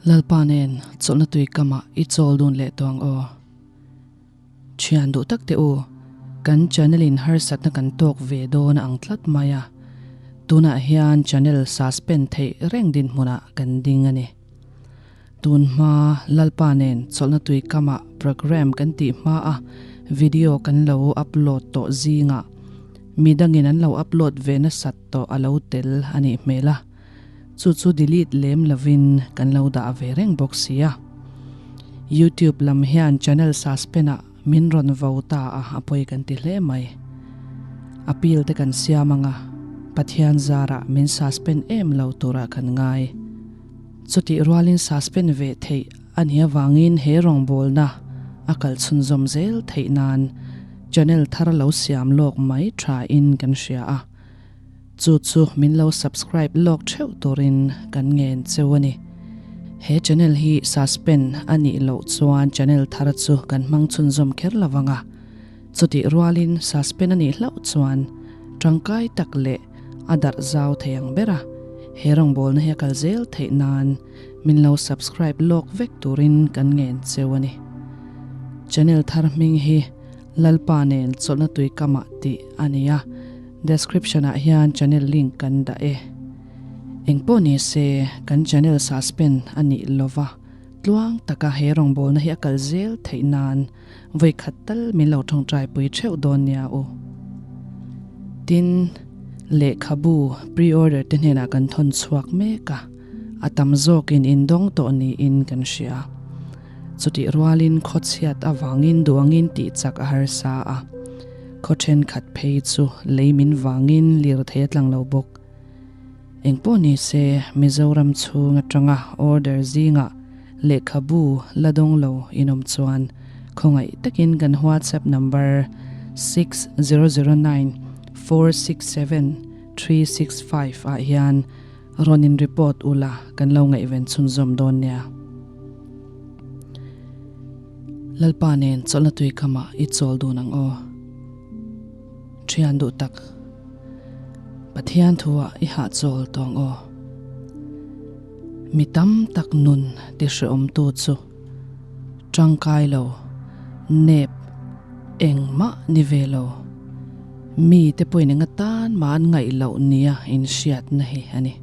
Lalpa nen chawlhna tui kamah i chawl dun leh tawh ang aw. Thian duh tak teh u, kan channel in harsatna kan tawk ve dawn a ang tlat mai a, tunah hian channel suspend theih reng dinhmunah kan ding a ni. Tun hma Lalpa nen chawlhna tui kamah program kan tih hma a video kan lo upload tawh zingah midangin an lo upload ve nasat tawh a lo tel a nih hmel a. Chu chu delete lem lovin kan lo dah ve reng bawk sia. YouTube lam hian channel suspend ah min rawn vo ta a a pawi kan ti hle mai. Appeal te kan siam anga Pathian zarah min suspend em lo turah kan ngai. Chutih rualin suspend ve theih a nih avangin he rawngbawlna a kal chhunzawm zel theih nan channel thar lo siam lawk mai tha in kan hria a. Chu chu min lo subscribe lawk theuh turin kan ngen cheu a ni. He channel hi suspend a nih loh chuan channel thar chu kan hmang chhunzawm kher lo vang a. Chutih rualin suspend a nih hlauh chuan tangkai tak leh a darh zau thei ang ber a. He rawngbawlna hi a kal zel theih nan min lo subscribe lawk vek turin kan ngen cheu a ni. Channel thar hming hi Lalpa nen chawlhna tui kamah tih a ni a, description ah hian channel link kan dah e. Engpawh ni se, kan channel suspend a nih lova, tluang taka he rawngbawlna hi a kal zel theih nan vawi khat tal min lo tawngtai pui theuh dawn nia u. Tin, lehkhabu pre-order te hnenah kan thawn chhuak mek a, a tam zawkin indawng tawh niin kan hria. Chutih rualin khawchhiat avangin duangin tih chak a harsa a, khaw thenkhat phei chu lei min vangin lirthei a tlang lo bawk. Engpawh ni se, Mizoram chhung atanga order zingah lehkhabu la dawng lo inawm chuan khawngaih takin kan WhatsApp number 6009467365 ah hian Rawn in report ula kan lo ngaihven chhunzawm dawn nia. Lalpa nen chawlhna tui khamah i chawl dun ang aw. Thian duh tak. Pathian thuah i hahchawl tawh ang aw. Mi tam tak nun ti hreawmtu chu tangkai lo, nep, engmah ni ve lo. Mi te pawhin eng atan mah an ngaih loh nia inhriatna hi a ni.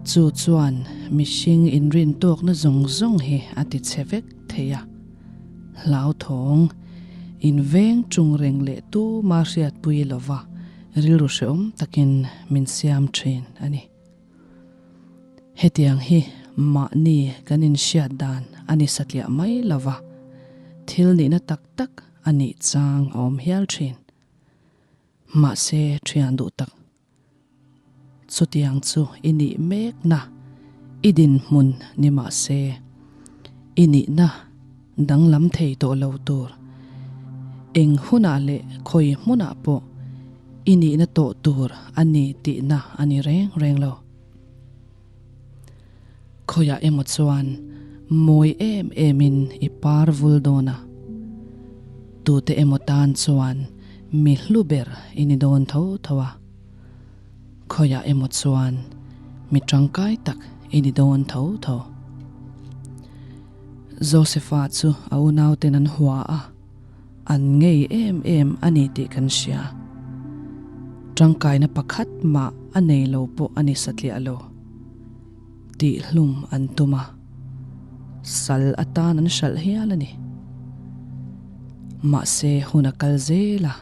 Chu chuan mihring inrintawkna zawng zawng hi a ti chhe vek thei a. Hlauthawng, inveng tung reng leh tuma hriatpui lova rilru hrehawm takin min siam thin a ni. Hetiang hi mahni kan inhriat dan a ni satliah mai lova, thil nihna tak tak a nih chang a awm hial thin. Mahse thian duh tak, chutiang chu i nih mekna, i dinhmun ni mahse, i nihna danglam thei tawh lo tur, eng hunah leh khawi hmunah pawh i nihna tawh tur a ni tihna a ni reng reng lo. Khawiah emaw chuan mawi em emin i par vul dawn a, tute emaw tan chuan mi hlu ber i ni dawn tho tho a, khawiah emaw chuan mi tangkai tak i ni dawn tho tho. Josefa chu a unauten an hua a. An ngei em em a ni tih kan hria. Tangkaina pakhat mah a nei lo pawh a ni satliah lo. Tih hlum an tum a, sal atan an hralh hial a ni. Mahse hun a kal zel a,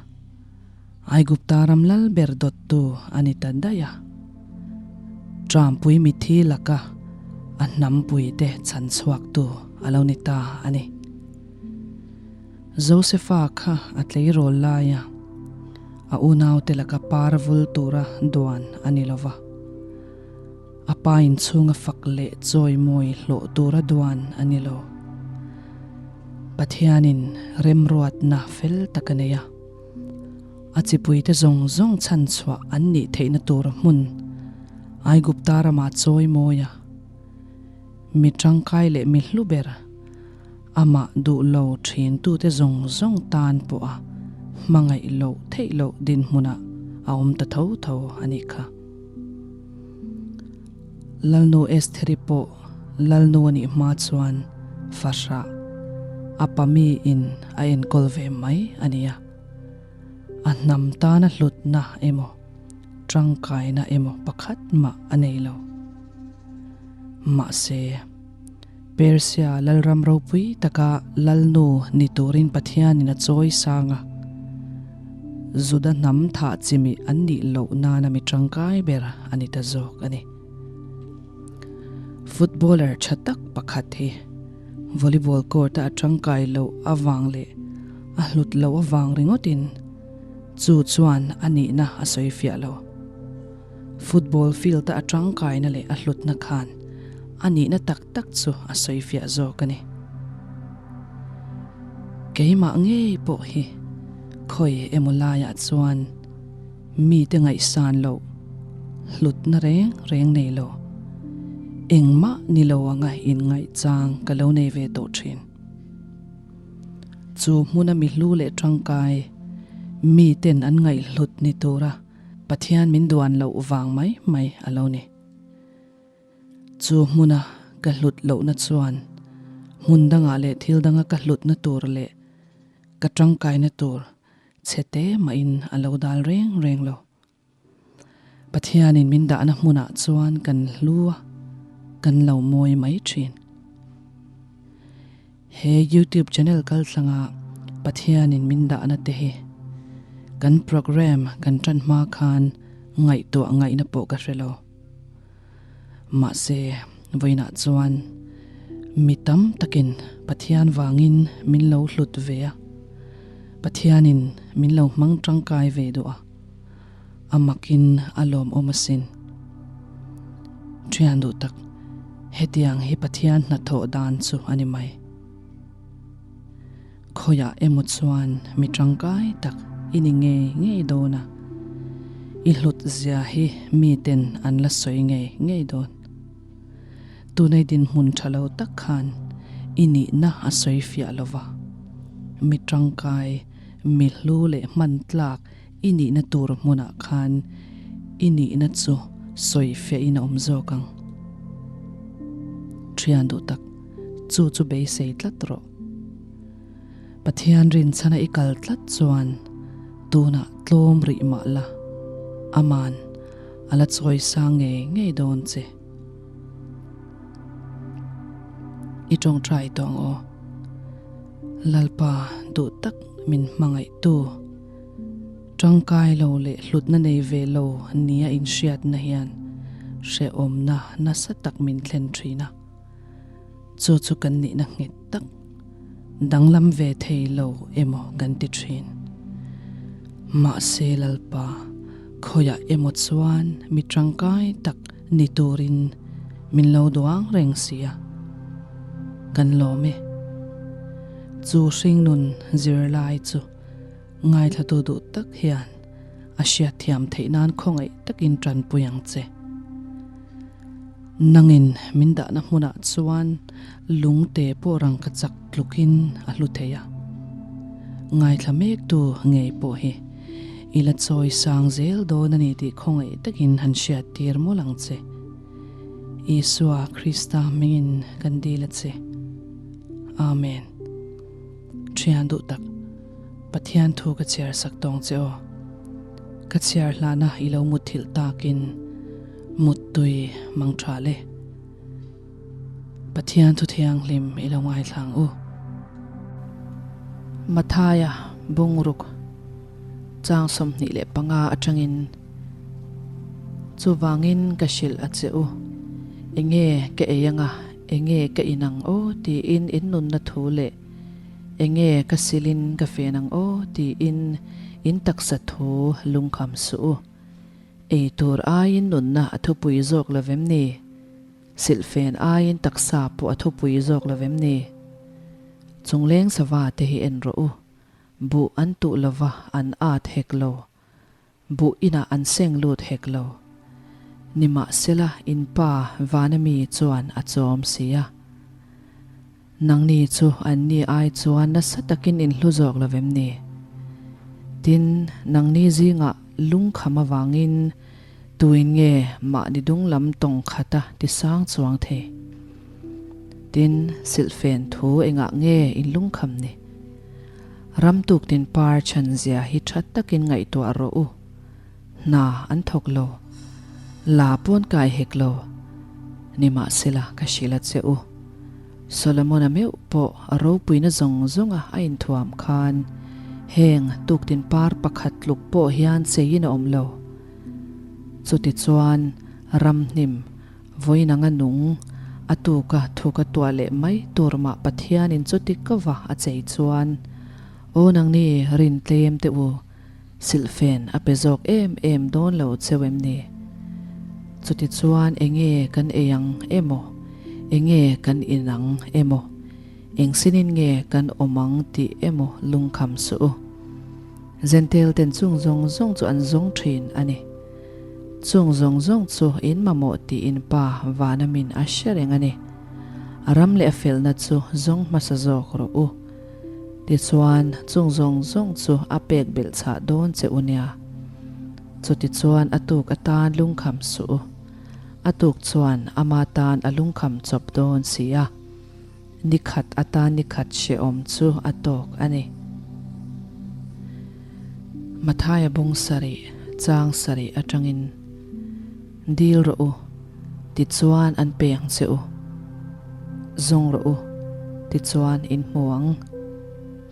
Aigupta ram lal ber dawttu a ni ta daih a. Trampui mithi laka a hnampuite chhan chhuaktu a lo ni ta a ni. Josefa kha a tleirawl laia a unaute laka par vul tura duan a ni lo va. A pa inchhunga fak leh chawimawi hlawh tura duan a ni lo. Pathianin remruatna fel tak a nei a. A chipuite zawng zawng chhanchhuah an nih theihna tur hmun Aigupta ramah chawimawi a. Mi tangkai leh mi hlu ber, amah duh lo thintute zawng zawng tan pawha hmangaih loh theih loh dinhmunah a awm ta tho tho a nih kha. Lalnu Estheri pawh. Lalnu a nih hma chuan fahrah a pami in a enkawl ve mai a nia. A hnam tana hlutna emaw tangkaina emaw pakhat mah a nei lo. Mahse, Persia lalram ropui taka lalnu ni turin Pathianin a chawi sang a, Juda hnam thah chimih an nih loh nana mi tangkai ber a ni ta zawk a ni. Footballer tha tak pakhat hi volleyball court-a a tangkai loh avang leh a hlut loh avang ringawtin chu chuan a nihna a sawi fiah lo. Football field-a a tangkaina leh a hlutna khan a nihna tak tak chu a sawi fiah zawk a ni. Keimah ngei pawh hi khawi emaw laiah chuan Mite ngaihsan loh, hlutna reng reng nei lo, engmah ni lo anga inngaihchang ka lo nei ve tawh thin. Chu hmuna mi hlu leh tangkai, miten an ngaihhlut ni tura Pathian min duan loh vang mai mai a lo ni. Chu hmuna ka hlut lohna chuan hmun dangah leh thil danga ka hlutna tur leh ka tangkaina tur Chhe te mahin a lo dal reng reng lo. Pathianin min dahna hmunah chuan kan hlu a, kan lo mawi mai thin. He YouTube channel kaltlanga Pathianin min dahna te hi kan program kan tan hma khan ngaihtuah ngaihna pawh ka hre lo. Mahse, vawiinah chuan mi tam takin Pathian vangin min lo hlut ve a, Pathianin min lo hmang tangkai ve duh a, a makin a lawmawm asin. Thian duh tak, hetiang hi Pathian hnathawh dan chu a ni mai. Khawiah emaw chuan mi tangkai tak i ni ngei ngei dawn a, i hlut zia hi miten an la sawi ngei ngei dawn. Tunei dinhmun tha lo tak khan i nihna a sawi fiah lo va, mi tangkai, mi hlu leh hman tlak i nihna tur hmunah khan i nihna chu sawi fiahin a awm zawk ang. Thian duh tak, chu chu beisei tlat rawh. Pathian rinchhana i kal tlat chuan tunah tlawm rih mah la, aman a la chawi sang ngei ngei dawn che. I tawngtai tawh ang aw. Lalpa duh tak min hmangaihtu, tangkai lo leh hlutna nei ve lo nia inhriatna hian hrehawmna nasa tak min thlen thin a. Chu chu kan nihna nghet tak, danglam ve thei lo emaw kan ti thin. Mahse Lalpa, khawiah emaw chuan mi tangkai tak ni turin min lo duang reng si a, kan lawm e. Chu hringnun zirlai chu Ngaithlatu duh tak hian a hriatthiam theih nan khawngaih takin tanpui ang che. Nangin min dahna hmunah chuan lungte pawh rangka chak tlukin a hlu thei a. Ngaithla mektu ngei pawh hi i la chawi sang zel dawn a ni tih khawngaih takin han hriattir mawlh ang che. Isua Krista hmingin kan dil a che. Amen. Thian duh tak, Pathian thu ka chhiar sak tawng che aw. Ka chhiar hlana i lo mutthilh takin muttui mang tha le. Pathian thu thianghlim i lo ngaithla ang u. Mathaia bungruk chang 25 atangin Chuvangin ka hrilh a che u, enge ka ei anga Enge ka in ang aw tiin in nunna thu leh enge ka silin ka fen ang aw tiin in taksa thu lungkham suh u. Ei tur aiin nunna a thupui zawk lo vem ni? Silhfen aiin taksa pawh a thupui zawk lo vem ni? Chungleng sava te hi en rawh u, buh an tuh lova an at hek lo. Buh inah an seng lut hek lo. Nimahsela in pa vana mi chuan a chawm si a. Nangni chu anni ai chuan nasa takin in hlu zawk lo vem ni? Tin, nangni zingah lungkham avangin tuin nge mahni dunglam tawng khata ti sang chuang thei? Tin, silhfen thu engah nge in lungkham ni? Ram tuktin par chhan zia hi tha takin ngaihtuah rawh u. Hna an thawk lo. La pawn kai hek lo. Nimahsela ka hrilh a che u. Solomon-a meuh pawh a ropuina zawng zawnga a inthuam khan heng tuktin par pakhat tluk pawh hian cheiin a awm lo. Chutichuan ramhnim vawiin anga nung a tuka thuka tuah leh mai tur mah Pathianin chuti kova a chei chuan, Aw nangni rin tlem teh u, Silhfen a pe zawk em em dawn lo cheu em ni? Chutichuan enge kan ei ang emaw, enge kan in ang emaw, eng sinin nge kan awm ang tih emaw lungkham suh u. Zentel ten chung zawng zawng chu an zawng thin a ni. Chung zawng zawng chu in mamawh tih in Pa vana min a hre reng a ni. A ram leh a felna chu zawng hmasa zawk rawh u. Tichuan, chung zawng zawng chu a pek belh chhah dawn che u nia. Chutichuan a tuk atan lungkham suh u. A tuk chuan ama tan a lungkham chawp dawn si a. Ni khat atan ni khat hrehawm chu a tawk a ni. Mathaia bung sarih, chang sarih atangin dil rawh u, tichuan an pe ang che u. Zawng rawh u, tichuan in hmu ang.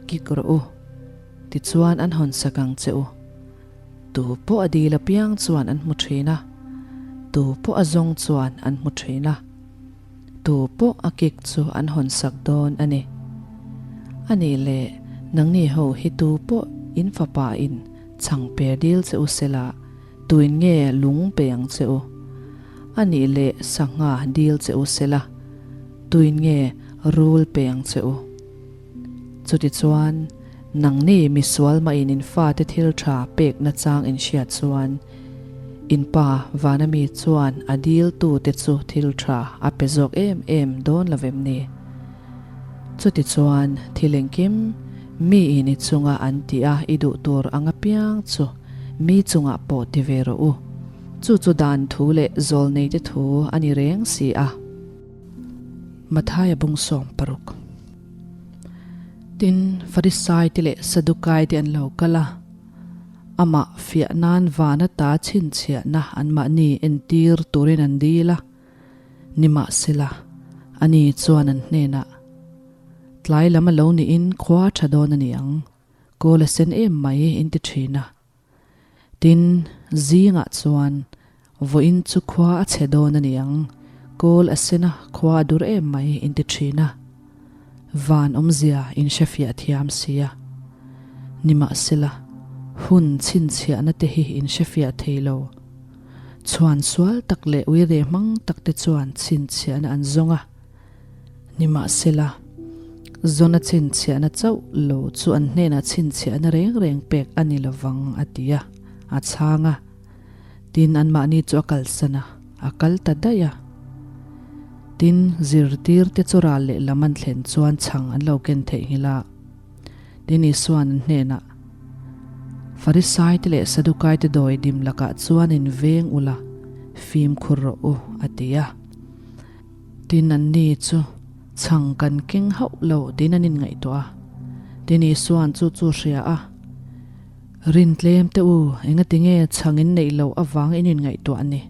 Kik rawh u, tichuan an hawn sak ang che u. Tu pawh a dil apiang chuan an hmu thin a, tu pawh a zawng chuan an hmu thin a. Tu pawh a kik chu an hawn sak dawn a ni. A nih leh, nangni ho hi tu pawh in fapa in chhang per dil che u sela, tuin nge lung pe ang che u? A nih leh sangha dil che u sela, tuin nge rul pe ang che u? Chutichuan, nangni misual mahin in fate thil tha pek nachang in hriat chuan, in Pa vana mi chuan a diltute chu thil tha a pe zawk em em dawn lo vem ni? Chutichuan, thil engkim miin i chunga an tih a i duh tur ang apiang chu mi chungah pawh ti ve rawh u. Chu chu dan thu leh zawlneite thu a ni reng si a. Mathaia bung 60. Tin, Farisaite leh Sadukaite an lo kal a, amah fiah nan van ata chhinchhiahna anmahni entir turin an dil a. Nimahsela, ani chuan an hnenah, Tlai lam a lo niin khua tha dawn a ni ang, kawl a sen em mai in ti thin a. Tin, zingah chuan vawiin chu khua a chhe dawn a ni ang, kawl a sen a, khua a dur em mai in ti thin a. Van awmzia in hrefiah thiam si a. Nimahsela, hun chhinchhiahna te hi in hrefiah thei lo. Chhuan sual tak leh uire hmang tak te chuan chhinchhiahna an zawng a. Nimahsela, Zona chhinchhiahna chauh lo chu an hnenah chhinchhiahna reng reng pek a ni lovang a ti a, a chhang a. Tin, anmahni chu a kalsan a, a kal ta daih a. Tin, zirtirte chu ral lehlam an thlen chuan chhang an lo ken theihnghilh a. Tin, Isua'n an hnenah, Farisaite leh Sadukaite dawi dim lakah chuan in veng ula, fimkhur rawh u, a ti a. Tin, anni chu chhang kan keng hauh lo tiin an inngaihtuah a. Tin, Isua'n chu chu hria a, Rin tlem teh u, engati nge chhang in neih loh avang in inngaihtuah a ni?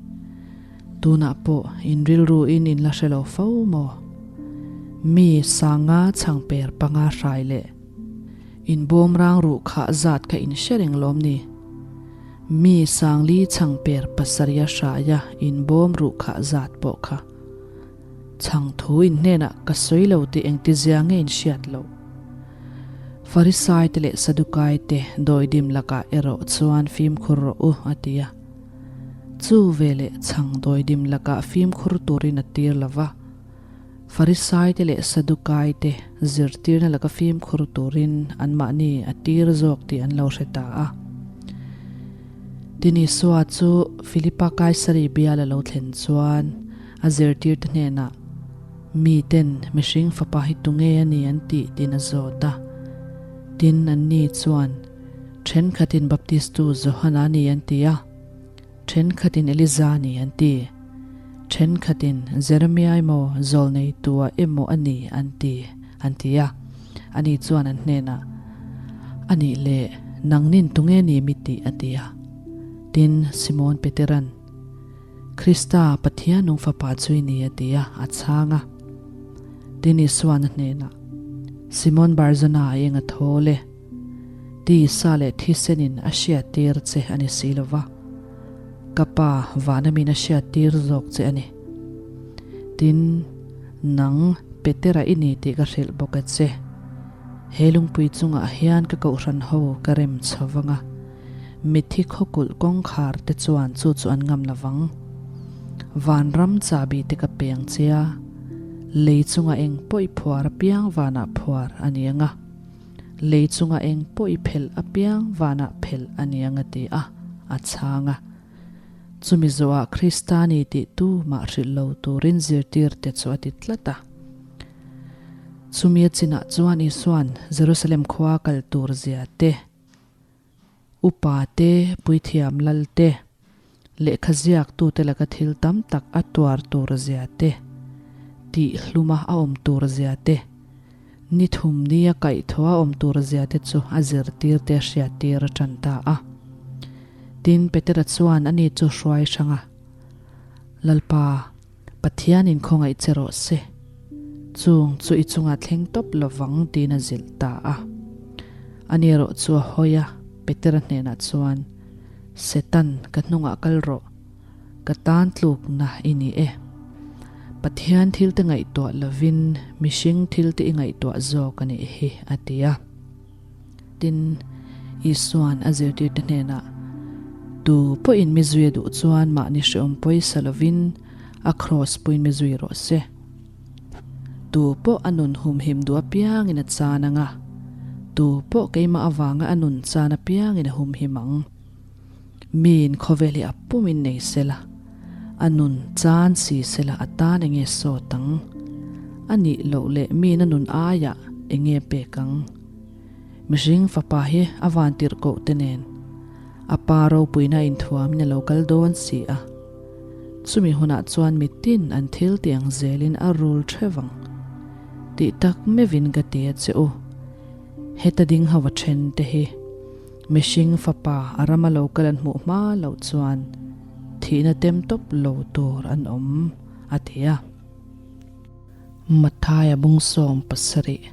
Tunah pawh in rilru in in la hre lo fo maw? Mi sanga chhang per panga hrai leh in bawm rang ruh khah zat kha in hre reng lawm ni? Mi sangli chhang per pasarih a hraia in bawm ruh khah zat pawh kha chhang thu in hnenah ka sawi lo tih engtizia nge in hriat loh? Farisaite leh Sadukaite dawidim lakah erawh chuan fimkhur rawh u, a ti a. Chu veleh chhang dawidim lakah fimkhur turin a tir lo va, Farisaite leh Sadukaite zirtirna laka fimkhur turin anmahni a tir zawk tih an lo hre ta a. Tin Isua chu Filipa Kaisari bial a lo thlen chuan a zirtirte hnenah, Miten mihring fapa hi tunge a ni an tih tiin a zawt a. Tin anni chuan, Thenkhatin Baptistu Johana a ni an ti a, thenkhatin Eliza a ni an ti. Thenkhatin, Jeremia emaw, Zawlneitua emaw a ni, an ti, an ti a. Ani chuan an hnenah, A nih le, nangnin tunge ni mi tih? a ti a. Tin, Simon Peteran, Krista, Pathian nung Fapa chu i ni, a ti a, a chhang a. Tin, Isuan a hnenah, Simon Barzona, a eng a thawl e. Tisa leh thisenin a hriattir che a ni si lo va, ka Pa vana min a hriattir zawk che a ni. Tin, nang Petera i ni tih ka hrilh bawk a che. He lungpui chungah hian ka kohhran ho ka rem chho vang a, mitthi khawkulh kawngkhar te chuan chu chu an ngam lo vang. Vanram chahbi te ka peng che a, lei chunga eng pawh i phuar apiang vanah phuar a ni ang a. Lei chunga eng pawh i phelh apiang vanah phelh a ni ang a ti a, a chhang a. Chumi zawhah Krista ni tih tu mah hrilh lo turin zirtirte chu a ti tlat a. Chumi a chinah chuan Isua'n Jerusalem khua kal tur zia te, Upa te, puithiam lal te, lehkha ziaktute laka thil tam tak a tuar tur zia te, tih hluma a awm tur zia te, ni thum nia kaihthawh a awm tur zia te chu a zirtirte a hriattir a tan ta a. Tin, Petera chuan ani chu hruai hrang a, Lalpa, Pathianin khawngaih che rawh se. Chung chu i chungah thleng tawp lovang tiin a zilh ta a. Ani erawh chu a hawi a, Petera hnenah chuan, Setan, ka hnungah kal rawh. Ka tan tlukna i ni e. Pathian thilte ngaihtuah lovin mihring thilte i ngaihtuah zawk a nih hi, a ti a. Tin, Isua'n a zirtirte hnenah, Tu pawhin mi zui a duh chuan mahni hrehawm pawisa lovin a kraws puiin mi zui rawh se. Tu pawh a nun humhim duh apiangin a chan ang a, tu pawh keimah avanga a nun chan apiangin a humhim ang. Miin khawvel hi a pumin nei sela, a nun chan si sela a tan enge sawt ang? A nih loh leh miin a nun aiah enge pek ang? Mihring fapa hi a van tirhkoh te nen a pa ropuina inthuamin a lo kal dawn si a. Chumi hunah chuan mitin an thil ti ang zelin a rul theuh ang. Tih tak meuhin ka ti a che u. Heta ding ho a then te hi mihring fapa a rama lo kal an hmuh hma loh chuan thihna tem tawp lo tur an awm a ti a. Mathaia bung 70.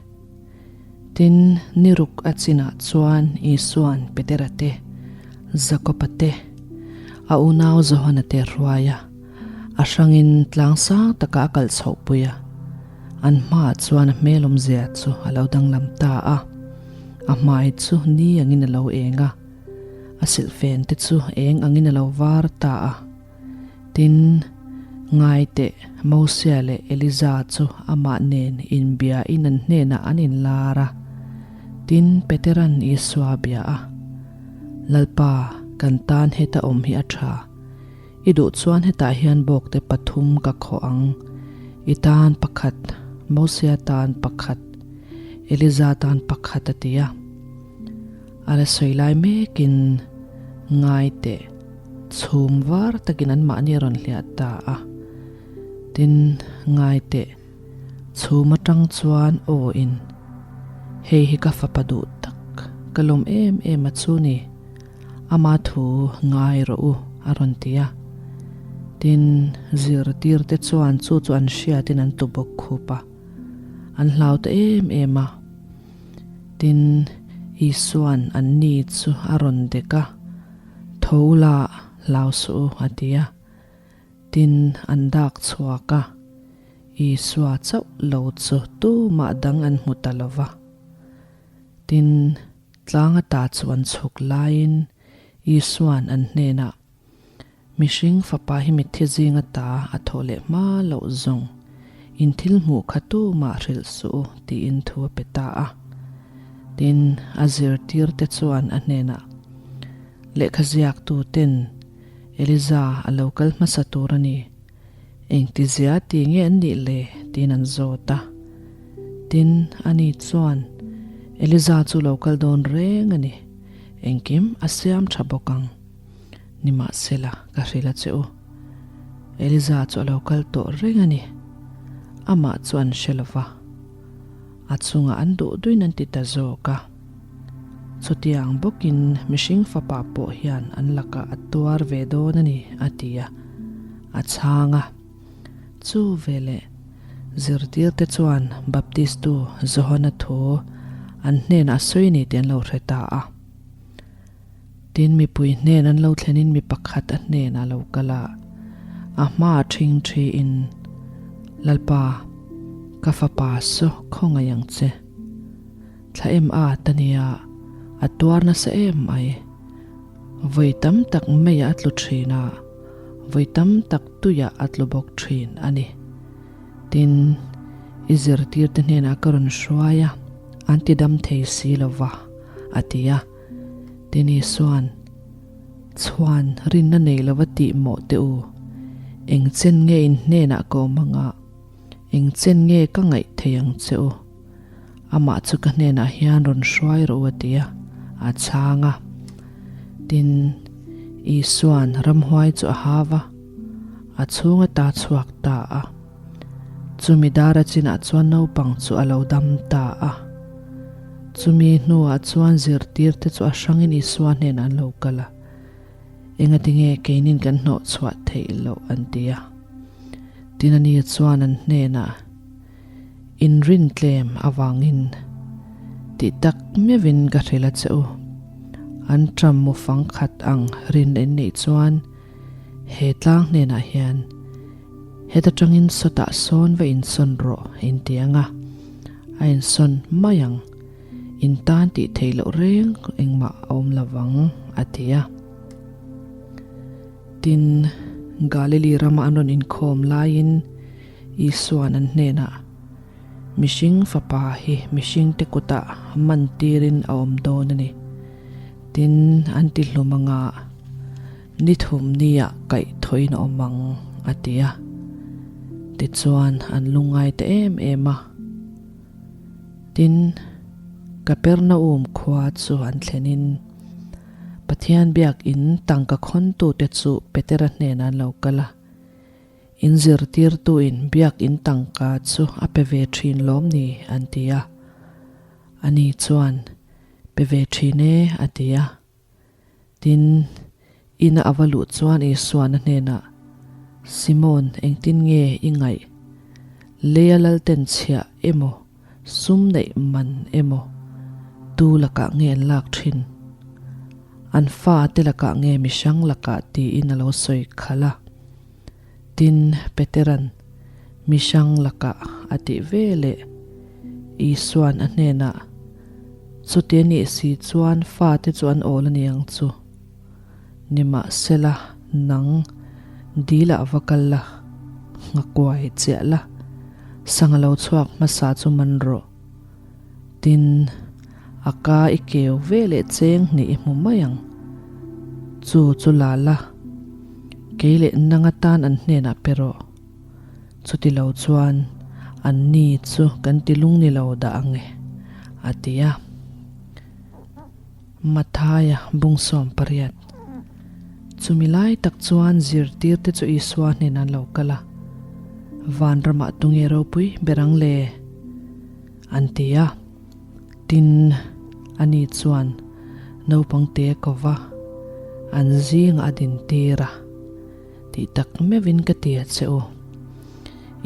Tin, ni ruk a chinah chuan Isua'n Petera te, Jakoba te, a unau Johana te ruai a, a hrangin tlang sang takah a kalh chhohpui a. An hmaah chuan a hmel awmzia chu a lo danglam ta a, a hmai chu ni angin a lo eng a, a silhfen te chu eng angin a lo var ta a. Tin, ngai teh, Mosia leh Eliza chu amah nen inbiain an hnenah an inlar a. Tin, Petera'n Isua a bia a, Lalpa, kan tan heta awm hi a tha. I duh chuan hetah hian bawkte pathum ka khawh ang, i tan pakhat, Mosia tan pakhat, Eliza tan pakhat a ti a. A la sawi lai mekin, Ngai teh, chhum var takin anmahni a rawn hliah ta a. Tin, Ngai teh, chhum atang chuan aw in, Hei hi ka fapa duh tak, ka lawm em em a chu ni, ama thu ngai rawh u, a rawn ti a. Tin, zirtirte chuan chu chu an hriatin an tu bawk khup a, an hlau ta em em a. Tin, Isua'n anni chu a rawn dek a, Tho la, hlau suh u, a ti a. Tin, an dak chhuak a, Isua chauh lo chu tumah dang an hmu ta lo va. Tin, tlang ata chu an chhuk laiin Isua'n an hnenah, Mihring fapa hi mitthi zinga ta a thawh leh hma loh zawng, in thil hmuh kha tumah hrilh suh u tiin thu a pe ta a. Tin, a zirtirte chuan a hnenah, Lehkha ziaktu ten Eliza a lo kal hmasa tur a ni, engtizia ti nge an nih le? tiin an zawt a. Tin, ani chuan, Eliza chu lo kal dawn reng a ni, engkim a siam tha bawk ang. Nimahsela, ka hrilh a che u. Eliza chu a lo kal tawh reng a ni. Amah chu an hre lo va, a chungah an duh duin an ti ta zawk a. Chutiang bawkin mihring fapa pawh hian an lakah a tuar ve dawn a ni, a ti a, a chhang a. Chu veleh zirtirte chuan Baptistu Johana thu an hnenah a sawi ni tih an lo hre ta a. Tin, mipui hnen an lo thlenin mi pakhat a hnenah a lo kal a, a hmaah ṭhing ṭhiin, Lalpa, ka fapa saw khawngaih ang che. Thla em at a nia, a tuar nasa em mai. Vawi tam tak meiah a tlu ṭhin a, vawi tam tak tuiah a tlu bawk ṭhin a ni. Tin, i zirtirte hnenah ka rawn hruai a, an ti dam thei si lo va, a ti a. Tin Isua'n, Chhuan rinna nei lova tih mawh teh u, eng chen nge in hnenah ka awm anga, eng chen nge ka ngaih thei ang che u? Amah chu ka hnenah hian rawn hruai rawh u a ti a, a chhang a. Tin, Isua'n ramhuai chu a hau va, a chhung ata chhuak ta a. Chumi dara chinah chuan naupang chu a lo dam ta a. Chumi hnuah chuan zirtirte chu a hrangin Isua hnenah an lo kal a, Engati nge keinin kan hnawh chhuah theih loh an ti a. Tin ani chuan an hnenah, Inrin tlem avangin tih tak meuhin ka hrilh a che u. An ṭam mu fang khat ang rin in neih chuan he tlang hnenah hian heta ṭangin sawtah sawn va insawn rawh in ti ang a, a insawn mai ang. In tan tih theih loh reng engmah a awm lo vang a ti a. Tin, Galili rama an rawn inkhawm laiin Isua'n an hnenah, Mihring Fapa hi mihringte kutah man tirin a awm dawn a ni. Tin, an ti hlum anga ni thum niah kaih thawhin a awm ang, a ti a. Tichuan, an lungngai ta em em a. Tin, Kapernaum khua chu an thlenin Pathian biakin tangka khawntute chu Petera hnenah an lo kal a. In zirtirtuin biakin tangka chu a pe ve thin lawm ni? an ti a. Ani chuan, Pe ve thin e, a ti a. Tin, ina a va luh chuan Isuan a hnenah, Simon, engtin nge i ngaih? Leia lalten chhiah emaw, sum neih man emaw, tu lakah nge an lak thin? An fa te lakah nge mihrang lakah tiin a lo sawi khalh a. Tin, Petera'n mihrang lakah a tih ve leh Isua'n a hnenah, Chuti a nih si chuan fate chu an awl a ni ang chu. Nimahsela, nang dilah va kal la, nghakuai chiah la, sangha lo chhuak hmasa chu man rawh. Tin, a ka i keu ve leh cheng hnih i hmu mai ang. Chu chu la la, kei leh nang atan an hnenah pe rawh. Chuti lo chuan an ni chu kan ti lung ni lo dah ang e, a ti a. Mathaia bungsawm pariat. Chumi lai tak chuan zirtirte chu Isua hnenah an lo kal a, Vanramah tunge ropui ber ang le? an ti a. Tin, ani chuan naupang te ko va, an zingah a dintir a, Tih tak meuhin ka ti a che u.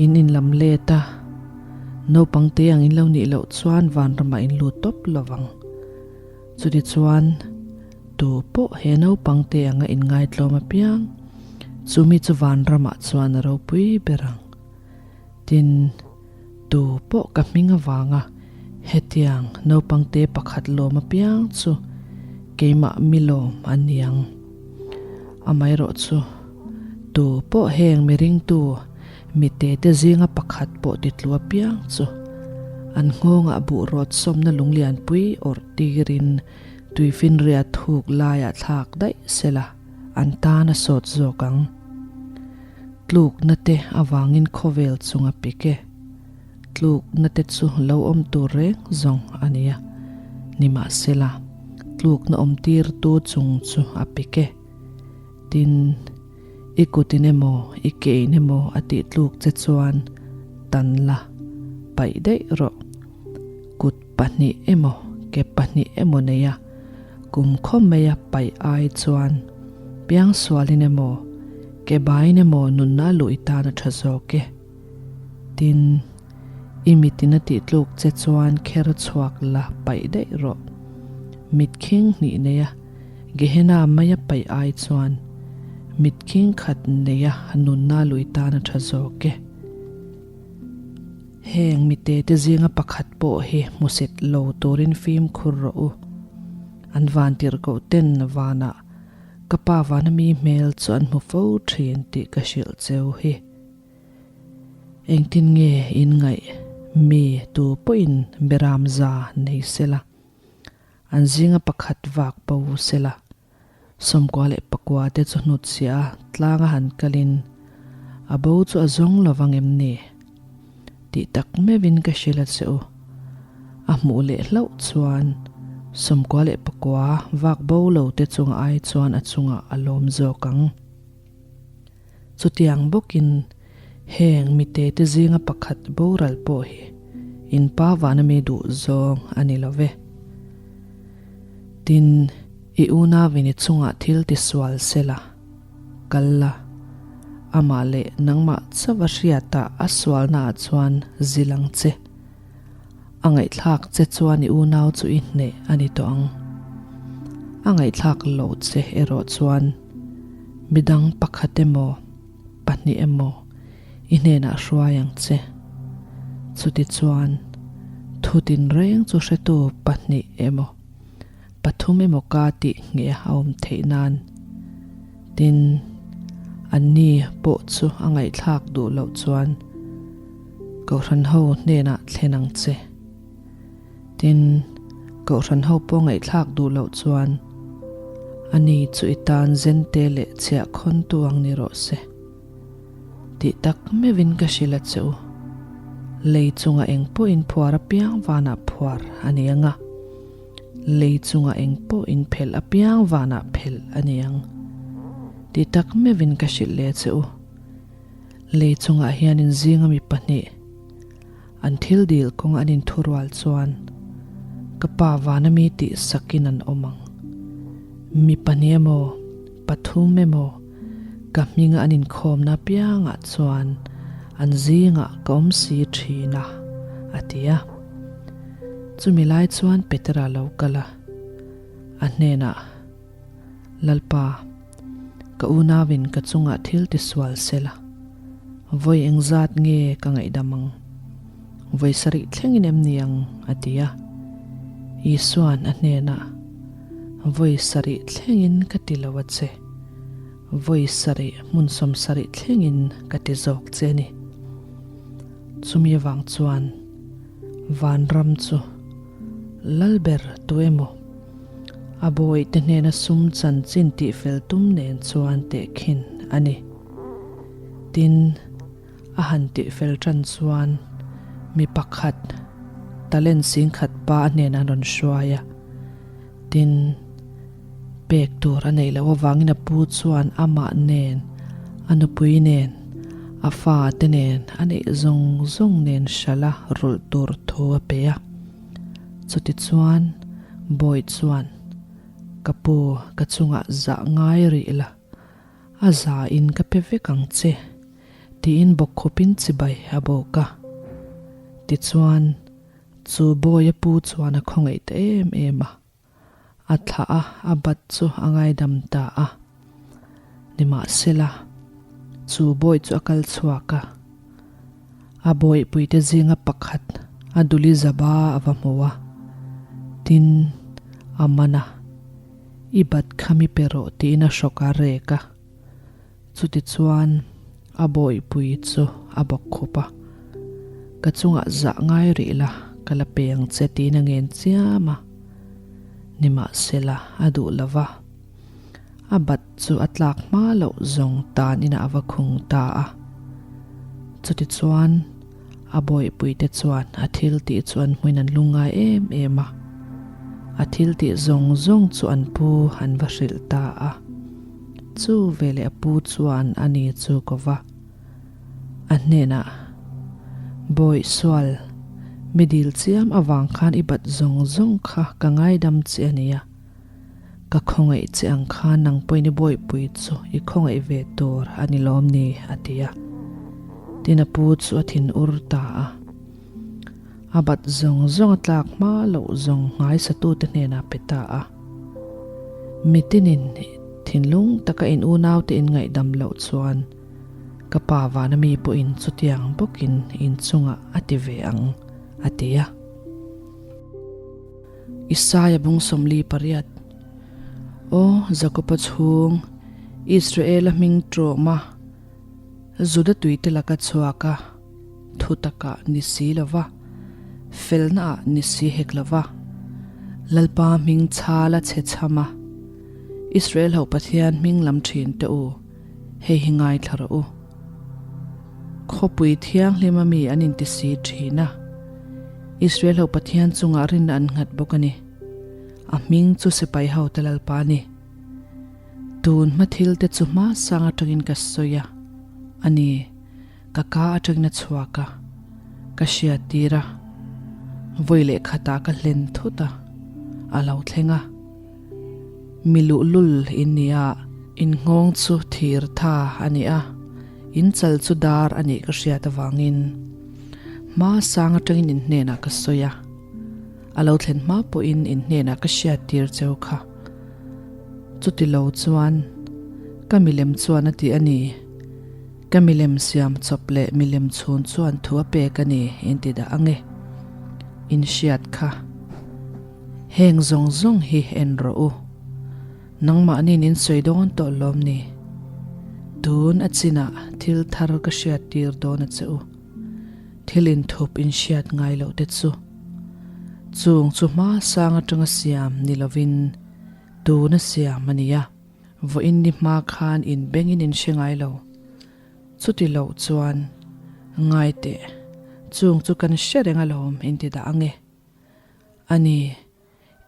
In inlam let a, naupang te ang in lo nih loh chuan vanramah in lut tawp lo vang. Chutichuan, tu pawh he naupang te anga inngaitlawm apiang, chumi chu vanramah chuan a ropui ber ang. Tin, tu pawh ka hming avanga hetiang naupang te pakhat lawm apiang chu keimah mi lawm a ni ang. Amaherawh chu, tu pawh heng mi ringtu mite te zinga pakhat pawh titlu apiang chu an nghawngah buh rawt sawmna lunglianpui awrh tirin tuifinriat thuk laiah thlak daih sela an tan a sawt zawk ang. Tlukna te avangin khawvel chunga pik e. Tlukna te chu lo awm tur reng zawng a nia. Nimahsela, tlukna awm tirtu chung chu a pik e. Tin, I kutin emaw i kein emaw a tih tluk che chuan tan la paih daih rawh. Kut pahnih emaw ke pahnih emaw neia kum khawm maia paih ai chuan piangsualin emaw ke baiin emaw nunna luh i tan a tha zawk e. Tin, i mitin a tih tluk che chuan kher chhuak la paih daih rawh. Mit khing hnih neia Gehenna maia paih ai chuan mit khing khat neia nunna lui tan a tha zawk e. Heng mite te zinga pakhat pawh hi hmusit lo turin fimkhur rawh u. An vantirhkoh ten vanah ka pa vana mi hmel chu an hmu fo thin tih ka hrilh cheu hi. Engtin nge in ngaih mi tu pawhin beram za nei sela, an zinga pakhat vak bo sela, 90 leh pakua te chu hnutchhiah a tlanga han kalin a bo chu a zawng lo vang em ni? Tih tak meuhin ka hrilh a che u. A hmuh leh hlauh chuan 94 leh pakua vak bo lo te chunga ai chuan a chungah a lawm zawk ang. Chutiang bawkin heng mite te zinga pakhat boral pawh hi in pa vana mi duh zawng a ni lo ve. Tin, i unauin i chungah thil ti sual se la, kal la, amah leh nangmah chauh a hriatah a sualnaah chuan zil ang che. A ngaihthlak che chuan i unau chu i hneh a ni tawh ang. A ngaihthlak loh che erawh chuan midang pakhat emaw, pahnih emaw i hnenah hruai ang che. Chutichuan, thu tinreng chu hretu pahnih emaw, pathum emaw ka tih ngheh a awm theih nan. Tin, anni pawh chu a ngaihthlak duh loh chuan Kohhran ho hnenah thlen ang che. Tin, Kohhran ho pawh ngaihthlak duh loh chuan ani chu i tan zente leh chhiah khawntu ang ni rawh se. Tih tak meuhin ka hrilh a che u. Lei chunga eng pawhin phuar apiang vanah phuar a ni ang a. Lei chunga eng pawh in phelh apiang vanah phelh a ni ang. Ti tak meuhin ka hrilh leh che u. Lei chungah hian in zinga mi pahnih an thil dil kawng an inthurual chuan ka pa vana mi tih sakin an awm ang. Mi pahnih emaw, pathum emaw ka hminga an inkhawmna apiangah chuan an zingah ka awm si thin a, a ti a. Chumi lai chuan Petera lo kal a, a hnenah, Lalpa, ka unauin ka chungah thil tisual sela, vawi engzat nge ka ngaihdam ang? Vawi sarih thlengin em ni ang? a ti a. Isua'n a hnenah, Vawi sarih thlengin ka ti lo a che, vawi sarih hmun 70 thlengin ka ti zawk che a ni. Chumi avang chuan vanram chu Lalber tu emaw a bawihte hnena sum chanchin tihfel tum nen chuan tehkhin a ni. Tin, a han tihfel tan chuan mi pakhat talent singkhat pa a hnenah an rawn hruai a. Tin, pek tur a neih loh avangin a pu chuan amah nen, a nupui nen, a fate nen, a neih zawng zawng nen hralh a rulh tur thu a pe a. Chutichuan, Bawi chuan, Ka pu, ka chungah zah ngai rih la, a zain ka pe vek ang che, tiin bawkkhupin chibai a bawk a. Tichuan, Chu Bawia pu chuan a khawngaih ta em em a, a thlah a, a bat chu a ngaidam ta a. Nimahsela, chu Bawi chu a kal chhuak a, a bawihpuite zinga pakhat a duli zaba a va hmu a, tin, a man a, I bat kha mi pe rawh tiin a hrawk a rek a. Chutichuan a bawihpui chu a bawk khup a, Ka chungah zah ngai rih la, ka la pe ang che tiin a ngen chiam a. Nimahsela a duh lo va, a bat chu a tlak hma loh zawng tan inah a va khung ta a. Chutichuan a bawihpuite chuan a thil tih chu an hmuin an lungngai em em a, a thil tih zawng zawng chu an pu an va hrilh ta a. Chu veleh a pu chuan a ni chu ko va, a hnenah, Bawih sual, mi dil chiam avang khan i bat zawng zawng kha ka ngaidam che a nia. Ka khawngaih che ang khan nang pawhin i bawihpui chu i khawngaih ve tur a ni lawm ni, a ti a. Tin a pu chu a thin ur ta a. A bat zawng zawng a tlak hma loh zawng nghaisatute hnenah pe ta a. Mitinin thinlung taka in unaute in ngaihdam loh chuan ka pa vana mi pawhin chutiang bawkin in chungah a ti ve ang, a ti a. Isaia bung 48 Aw Jakoba chhung, Israela hming tawma Juda tuite laka chhuak a, thu takah ni si lo va, felnaah ni si hek lo va, Lalpa hming chhala chhe chham a, Israel ho Pathian hming lam thin teh u, hei hi ngaithla rawh u. Khawpui thianghlima mi an inti si thin a, Israel ho Pathian chungah rinna an nghat bawk a ni. A hming chu sipai hote Lalpa a ni. Tun hma thil te chu hma sang atangin ka sawi a, a ni, ka ka atangin a chhuak a, ka hriat tir a, vawi leh khatah ka hlen thut a, a lo thleng a. Mi luhlul in ni a, in nghawng chu thir tha a ni a, in chal chu dar a nih ka hriat avangin hma sang atangin in hnenah ka sawi a, a lo thlen hma pawhin in hnenah ka hriat tir cheu kha. Chuti lo chuan ka milem chuan a ti a ni, ka milem siam chawp leh milem chhun chuan thu a pek a ni in ti dah ang e, in hriat kha. Heng zawng zawng hi en rawh u. Nangmahniin in sawi dawn tawh lawm ni? Tun a chinah thil thar ka hriat tir dawn a che u. Thil inthup in hriat ngai loh te chu. Chung chu hma sang atanga siam ni lovin tuna siam a nia. Vawiin ni hma khan in bengin in hre ngai lo. Chuti loh chuan ngai teh, chung chu kan hre reng alawm in ti dah ang e. A ni,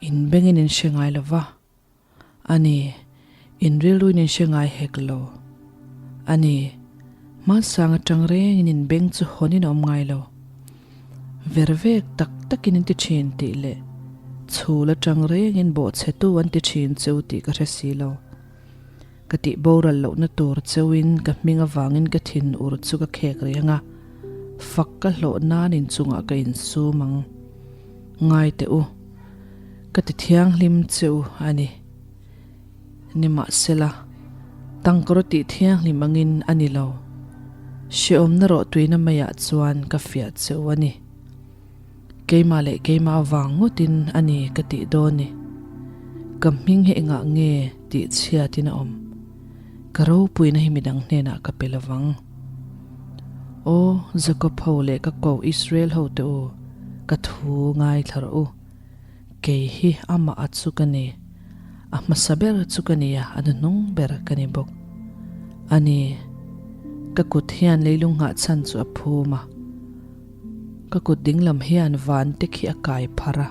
in bengin in hre ngai lo va. A ni, in rilruin in hre ngai hek lo. A ni, hmansang atang rengin in beng chu hawnin a awm ngai lo. Ver vek tak takin in ti thin tih leh chhul atang rengin bawhchhetu an ti thin cheu tih ka hre si lo. Ka tih boral lohna tur cheuin ka hming avangin ka thin ur chu ka khek reng a, fak ka hlawh nan inchungah ka insum ang. Ngai teh u, ka ti thianghlim che u a ni. Nimahsela, tangkawr tih thianghlim angin a ni lo. Hrehawmna rawhtuina maiah chuan ka fiah che u a ni. Keimah leh keimah avang ngawtin a ni ka tih dawn ni. Ka hming hi engah nge tih chhiatin a awm? Ka ropuina hi midang hnenah ka pe lovang. Aw, Jakob ho leh ka koh Israel ho te u, ka thu ngaithla rawh u. Kei hi amah a chu ka ni. A hmasa ber chu ka ni a, a hnuhnung ber ka ni bawk. A ni, ka kut hian leilung nghahchhan chu a phum a. Ka kut dinglam hian van te khi a kai phar a,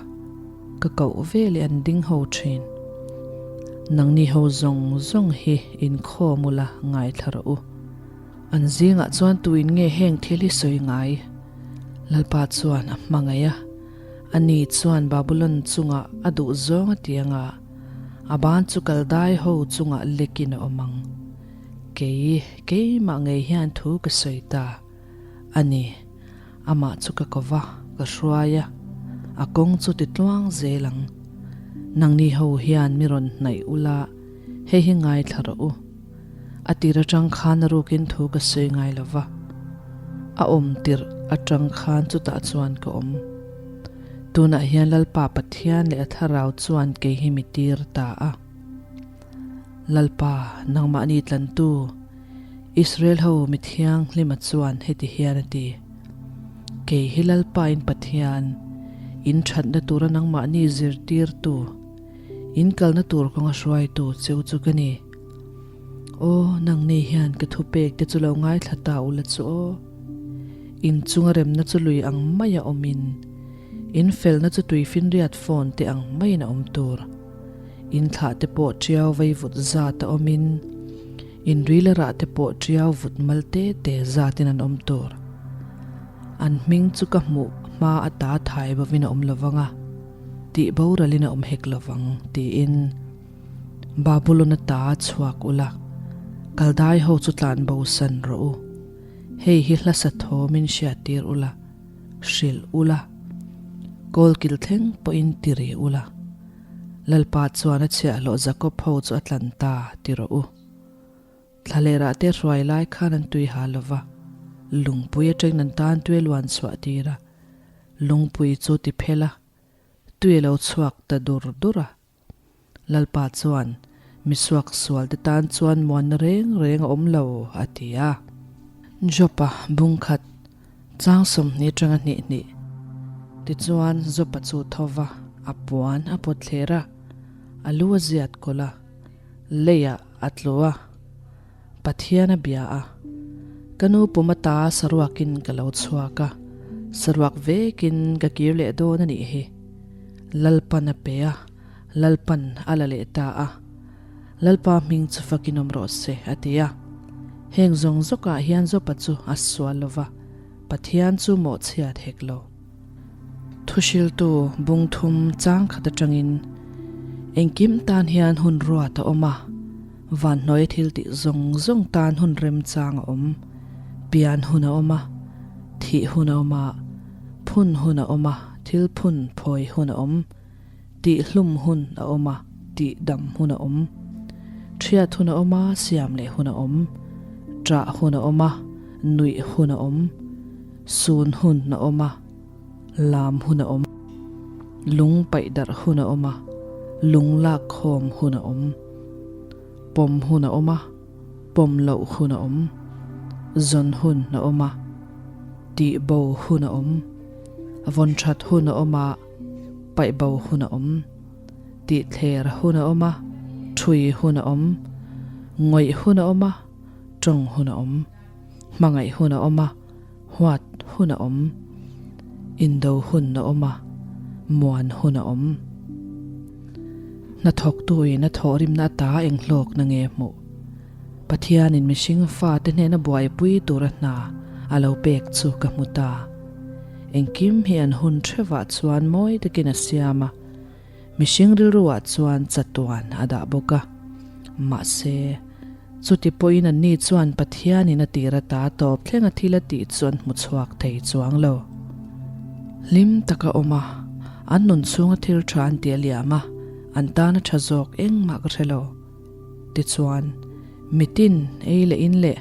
ka koh veleh an ding ho thin. Nangni ho zawng zawng hi inkhawm ula ngaithla rawh u. An zingah chuan tuin nge heng thil hi sawi ngai? Lalpa chuan a hmangaih a, ani chuan Babulon chungah a duh zawng a ti anga, a ban chu Kaldai ho chungah lekin a awm ang. Kei, keimah ngei hian thu ka sawi ta. A ni, amah chu ka ko va, ka hruai a, a kawng chu ti tluang zel ang. Nangni ho hian mi rawn hnaih ula, hei hi ngaithla rawh u. A tir atang khan a rukin thu ka sawi ngai lo va, a awm tirh atang khan chutah chuan ka awm. Tunah hian Lalpa Pathian leh a Thlarau chuan kei hi mi tir ta a. Lalpa, nangmahni tlantu, Israel ho mi thianghlima chuan heti hian a ti, Kei hi Lalpa in Pathian, in thatna tura nangmahni zirtirtu, in kalna tur kawnga hruaitu cheu chu ka ni. Aw, nangni hian ka thupek te chu lo ngaithla ta ula chu aw. In chunga remna chu lui ang maia awmin, in felna chu tuifinriat phone te ang maiin a awm tur. In thlah te pawh tiau vei vut zat a awmin. In ril a rah te pawh ṭiau vut mal te te zatin an awm tur. An hming chu ka hmuh hma ata thai bovin a awm lovang a, tih boralin a awm hek lovang, tiin Babulon ata chhuak ula, Kaldai ho chu tlan bo san rawh u. Hei hi hla sa thawmin hriattir ula, hrilh ula, kawlkil thleng pawhin ti ri ula. Lalpa chuan a chhiahhlawh Jakob ho chu a tlan ta, ti rawh u. Thlalerah te hruai lai khan an tui ha lo va, lungpui atangin an tan tui a luan chhuah tir a, lungpui chu ti phel a, tui a lo chhuak ta dur dur a. Lalpa chuan, Misuak sualte tan chuan muanna reng reng a awm lo, a ti a. Jopa bungkhat Chang 20 atanga hnih hnih. Tichuan Jopa chu tho va, a puan a pawt thler a, a lu a ziat kawlh a, leiah a tlu a, Pathian a bia a. Ka nu pum ata saruakin ka lo chhuak a, saruak vekin ka kir leh dawn a nih hi. Lalpan a pe a, Lalpan a la leh ta a. Lalpa hming chu fakin awm rawh se, a ti a. Heng zawng zawkah hian Jopa chu a sual lo va, Pathian chu mawhchhiat hek lo. Thuhriltu bung thum chang khat atangin engkim tan hian hun ruat a awm a, vanhnuai thil tih zawng zawng tan hun remchang a awm, pian hun a awm a, thih hun a awm a, phun hun a awm a, thil phun phawi hun a awm. Tihhlum hun a awm a, tihdam hun a awm. Thiat hun a awm a, siam leh hun a awm. Ṭah hun a awm a, nuih hun a awm. Sun hun a awm a, lam hun a awm. Lung paih darh hun a awm a, lung lak khawm hun a awm. Pawm hun a awm a, pawm loh hun a awm. Zawn hun a awm a, tihbo hun a awm. Vawn ṭhat hun a awm a. Paih bo hun a awm, tihthler hun a awm a, ṭhui hun a awm, ngawih hun a awm a, ṭawng hun a awm, hmangaih hun a awm a, huat hun a awm, indo hun a awm a, muan hun a awm. Hnathawktuin a thawhrimna ata enghlawkna nge hmuh? Pathianin mihring fate hnena buaipui tura hna a lo pek chu ka hmu ta. Engkim hi an hun thevah chuan mawi takin a siam a, mihring rilruah chuan chatuan a dah bawk a. Mahse, chuti pawhin anni chuan Pathianin a tir ata tawp thlenga thil a tih chu an hmu chhuak thei chuang lo. Hlim taka awm a, an nun chhunga thil tha an ti a liam a, an tana tha zawk engmah ka hre lo. Tichuan, mitin ei leh in leh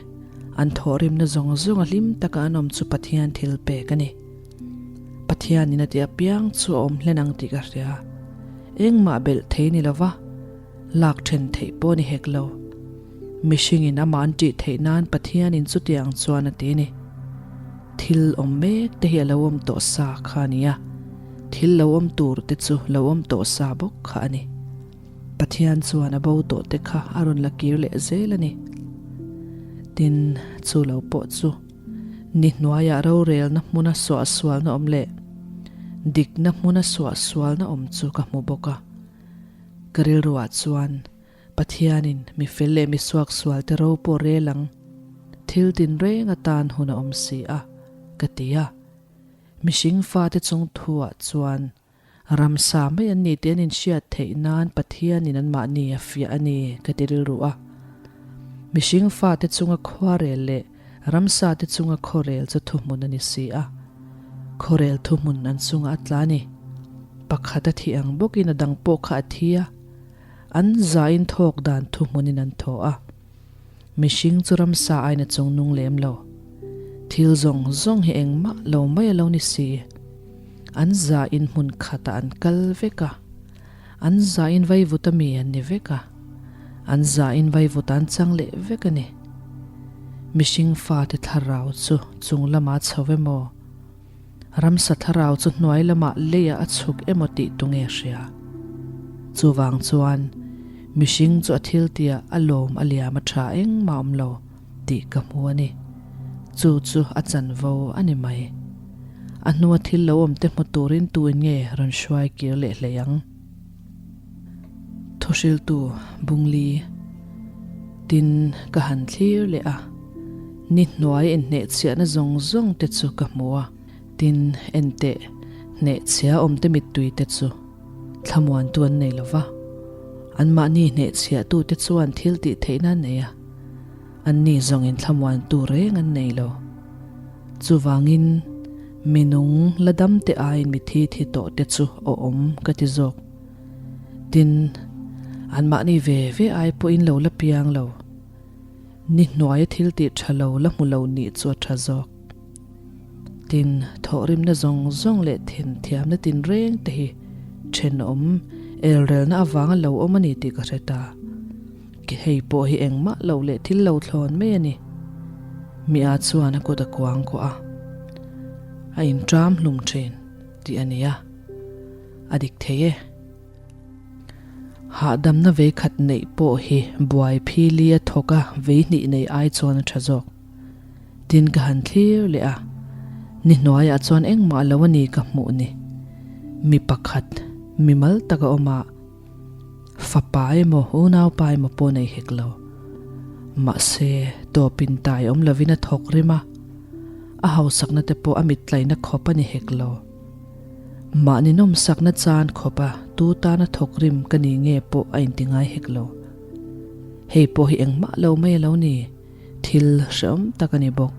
an thawhrimna zawng zawnga hlim taka an awm chu Pathian thil pek a ni. Pathianin a ti apiang chu a awm hlen ang tih ka hria. Engmah belh thei ni lova, lak then theih pawh ni hek lo. Mihringin amah an ṭih theih nan Pathianin chutiang chuan a ti a ni. Thil awm mek te hi a lo awm tawh sa kha a ni a, thil lo awm tur te chu lo awm tawh sa bawk kha a ni. Pathian chuan a bo tawh te kha a rawn la kir leh zel a ni. Tin, chu lo pawh chu ni hnuaiah rorelna hmuna suahsualna awm leh dikna hmuna suahsualna awm chu ka hmu bawk a. Ka rilruah chuan Pathianin mi fel leh mi suaksualte ro pawh rel ang, thil tinreng atan hun a awm si a, ka ti a. Mihring fate chung thuah chuan Ramsa mai an ni tih an inhriat theih nan Pathianin anmahni a fiah a ni, ka ti rilru a. Mihring fate chunga khuarel leh ramsate chunga khawrel chu thuhmun a ni si a. Khawrel thuhmun an chungah a tla a ni. Pakhat a thih ang bawkin a dang pawh kha a thi a. An zain thawk dan thuhmunin an thaw a. Mihring chu ramsa aiin a chung nung lem lo. Thil zawng zawng hi engmah lo mai a lo ni si. An zain hmun khatah an kal vek a, an zain vaivuta mi an ni vek a, an zain vaivuta an chang leh vek a ni. Mihring fate thlarau chu chung lamah a chho emaw, ramsa thlarau chu hnuai lamah leiah a chhuk emaw tih tu nge hria? Chuvang chuan mihring chu a thiltiah a lawm a liam a tha engmah awm lo. Tih ka hmu a ni. Chu chu a chanvo a ni mai. A hnua thil lo awm te hmu turin tuin nge rawn hruai kir leh hlei ang? Thuhriltu Bungli. Tin, ka han thlir leh a, ni hnuai inhnehchhiahna zawng zawng te chu ka hmu a. Tin, enteh, hnehchhia awmte mittui te chu thlamuantu an nei lo va, anmahni hnehchhiahtute chuan thil tih theihna an nei a, anni zawngin thlamuantu reng an nei lo. Chuvangin, mi nung la damte aiin mithi thi tawh te chu awm ka ti zawk. Tin, anmahni ve ve ai pawhin lo la piang lo. Ni hnuaia thil tih tha lo la hmu lo nih chu a tha zawk. Tin, thawhrimna zawng zawng leh thin thiamna tinreng te hi thenawm elrelna avanga lo awm a ni tih ka hre ta. Hei pawh hi engmah lo leh thil lo thlawn mai a ni. Mia chuan a kut a kuang kuah a, a inṭam hlum ṭhin tih a ni a, a dik thei e. Hahdamna vei khat neih pawh hi buai phili a thawk a vei hnih nei ai chuan a tha zawk. Tin ka han thlir leh a, ni hnuaiah chuan engmah lo a ni ka hmuh ni. Mi pakhat, mi mal tak a awm a, fapa emaw unaupa emaw pawh nei hek lo. Mahse, tawpin tai awm lovin a thawk rim a, a hausakna te pawh a mittlaina khawp a ni hek lo. Mahni nawmsakna chan khawpa tu tana thawk rim ka ni nge pawh a inti ngai hek lo. Hei pawh hi engmah lo mai a lo ni, thil hrehawm tak a ni bawk.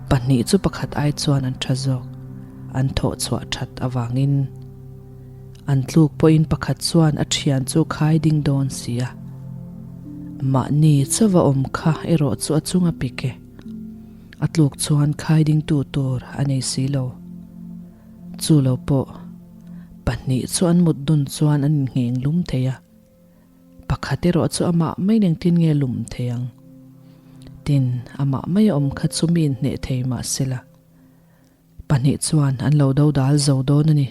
Pahnih chu pakhat ai chuan an tha zawk, an thawh chhuah that avangin. An tluk pawhin pakhat chuan a thian chu khai ding dawn si a. Mahni chauva awm kha erawh chu a chunga pik e. A tluk chuan khai dingtu tur a nei si lo. Chu lo pawh, pahnih chu an mut dun chuan an inngheng lum thei a, pakhat erawh chu amah mai nengtin nge lum thei ang? Tin, amah mai a awm kha chu mi inhneh thei mah sela, pahnih chuan an lo do dal zo dawn a ni.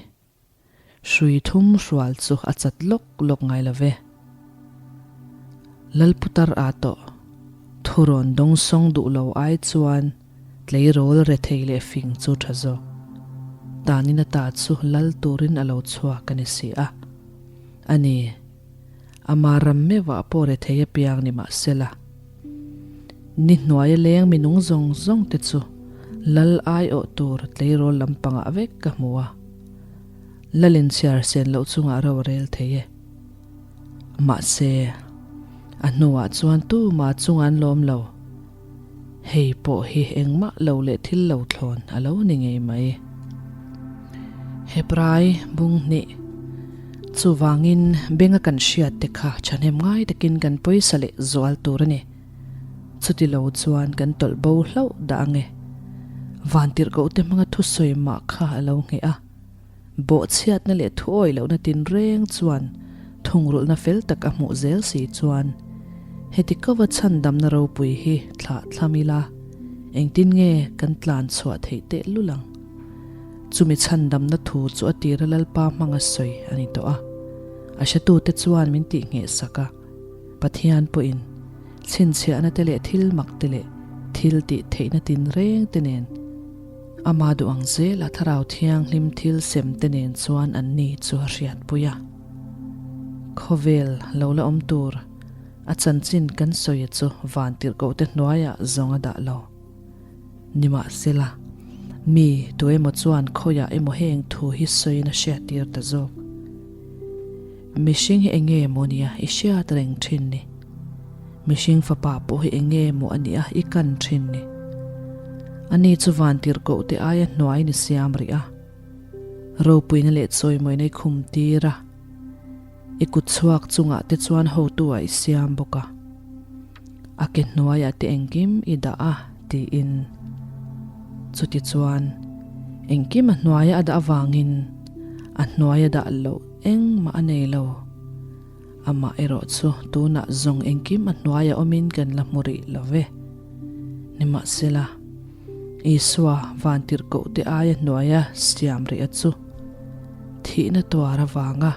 Hrui thum hrual chu a chat lawk lawk ngai lo ve. Lalputar a tawh. Thurawn dawngsawng duh lo ai chuan tleirawl rethei leh fing chu tha zawk. Tanin ata chu lal turin a lo chhuak a ni si a. A ni, ama ram meuhah pawh rethei apiang ni mahsela. Ni hnuaia leng minung zawng zawng te chu lal aiawh tur tleirawl lampangah vek ka hmu a. Lalin chhiar sen loh chungah ro a rel thei e. Mahse, a hnuah chuan tumah chunga an lawm lo. Hei pawh hi engmah lo leh thil lo thlawn a lo ni ngei mai. Hebrai bung hnih Chuvangin benga kan hriat te kha thahnem ngai takin kan pawisa leh zual tur a ni. Chuti lo chuan kan tawlh bo hlauh dah ange. Vantirhkoh te hmanga thusawi mah kha a lo ngheh a. Bawhchhiatna leh thuawi lohna tinreng chuan thungrulhna fel tak a hmuh zel si chuan heti kova chhandamna ropui hi thlah thlam ila engtin nge kan tlan chhuah theih teh lul ang? Chumi chhandamna thu chu a tira Lalpa hmanga sawi a ni tawh a, a hretute chuan min tih ngheh sak a, Pathian pawhin chhinchhiahna te leh thil mak te leh thil tih theihna tinreng te nen Ama duh ang zel a Thlarau Thianghlim thil sem te nen chuan an ni chu a hriatpui a. Khawvel lo la awm tur a chanchin kan sawi chu van tirhkoh te hnuaiah zawng a dah lo. Nimahsela, mi tu emaw chuan khawiah emaw heng thu hi sawiin a hriattir ta zawk. Mihring hi enge maw nia i hriat reng thin ni? Mihring fapa pawh hi eng nge maw a nih a i kan thin ni? Ani chu vantirhkoh te aia hnuaiin i siam rih a, ropuina leh chawimawina i khum tir a, i kut chhuak chungah te chuan hotu ah i siam bawk a, a ke hnuaiah te engkim i dah a tiin. Chutichuan, engkim a hnuaia a dah avangin a hnuaia dah loh engmah a nei lo. Amah erawh chu tunah zawng engkim a hnuaia awmin kan la hmu rih lo ve. Nimahsela, Isua vantirhkohte aia hnuaia siam rih a chu thihna tuar avanga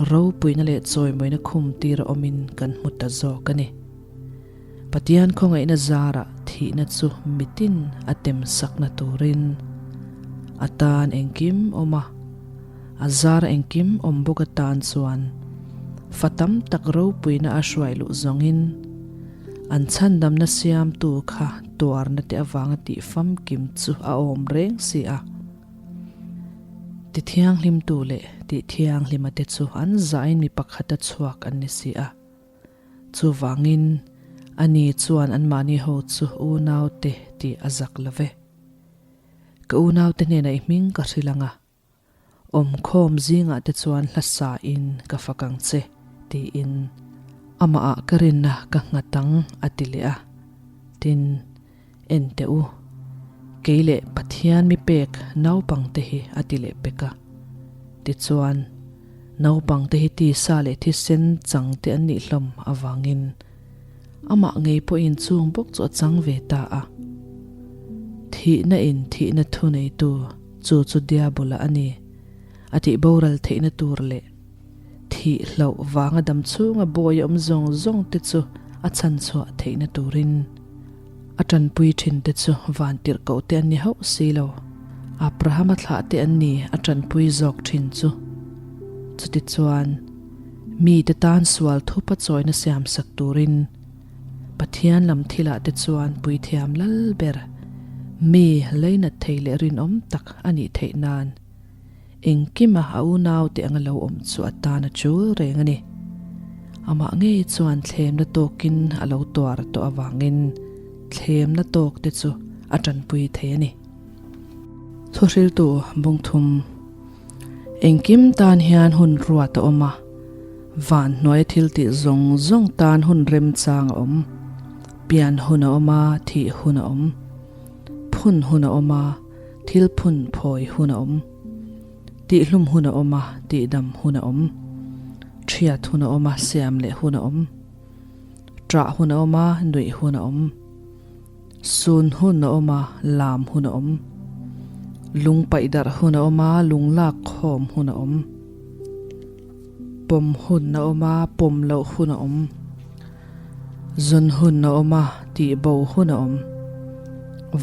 ropuina leh chawimawina khum tira awmin kan hmu ta zawk a ni. Pathian khawngaihna zarah thihna chu mitin a tem sakna turin a tan engkim awm a, a zara engkim awm bawk atan chuan fa tam tak ropuina a hruai luh zawngin. An chhandamna siamtu kha tuarna te avanga tih famkim chu a awm reng si a. Ti thianghlimtu leh tih thianghlima te chu an zahin mi pakhata chhuak an ni si a. Chuvangin, ani chuan anmahni ho chu unaute tih a zak lo ve. Ka unaute hnenah i hming ka hrilh ang a, awmkhawm zingah te chuan hla sain ka fak ang che, tiin amahah ka rinna ka nghat ang a ti leh a. Tin, en teh u, kei leh Pathian mi pek naupangte hi a ti leh pek a. Tichuan, naupangte hi tisa leh thisen changte an nih hlawm avangin amah ngei pawhin chung bawk chu a chang ve ta a. Thihna in thihna thuneitu chu chu Diabola a ni a tih boral theihna tur leh thih hloh vanga dam chhunga bawi a awm zawng zawng te chu a chhanchhuah theihna turin a tanpui thin te chu vantirh koh te an ni hauh si lo. Abrahama thlah te an ni a tanpui zawk thin chu. Chutichuan, mite tan sual thupa chawina siamsak turin Pathian lam thilah te chuan puithiam lal ber mi leinat thei leh rinawm tak a nih theih nan engkima a unaute anga lo awm chu a tan a chul reng a ni. Amah ngei chuan thlemna tawkin a lo tuar tawh avangin thlemna tawk te chu a tanpui thei a ni. Thuhriltu bungthum Engkim tan hian hun ruat a awm a, van hnuaia thil tih zawng zawng tan hun remchang a awm. Pian hun a awm a, thih hun a awm. Phun hun a awm a, thil phun phawi hun a awm. Tihhlum hun a awm a, tihdam hun a awm. Thiat hun a awm a, siam leh hun a awm. Ṭah hun a awm a, nuih hun a awm. Sun hun a awm a, lam hun a awm. Lung paih darh hun a awm a, lung lak khawm hun a awm. Pawm hun a awm a, pawm loh hun a awm. Zawn hun a awm a, tih bo hun a awm.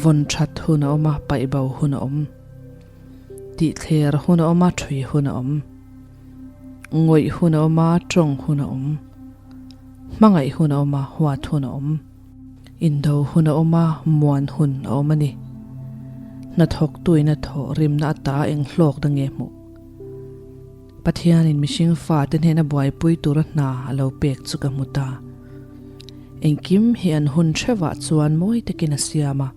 Vawn that hun a awm a, paih bo hun a awm. Tih thler hun a awm a, thui hun a awm. Ngawih hun a awm a, tawng hun a awm. Hmangaih hun a awm a, huat hun a awm. Indo hun a awm a, muan hun a awm a ni. Hnathawktuin a thawh rimna ata eng hlawkna nge hmuh? Pathianin mihring fate hnena buaipui tura hna a lo pek chu ka hmu ta. Engkim hi an hun hrevah chuan mawi takin a siam a,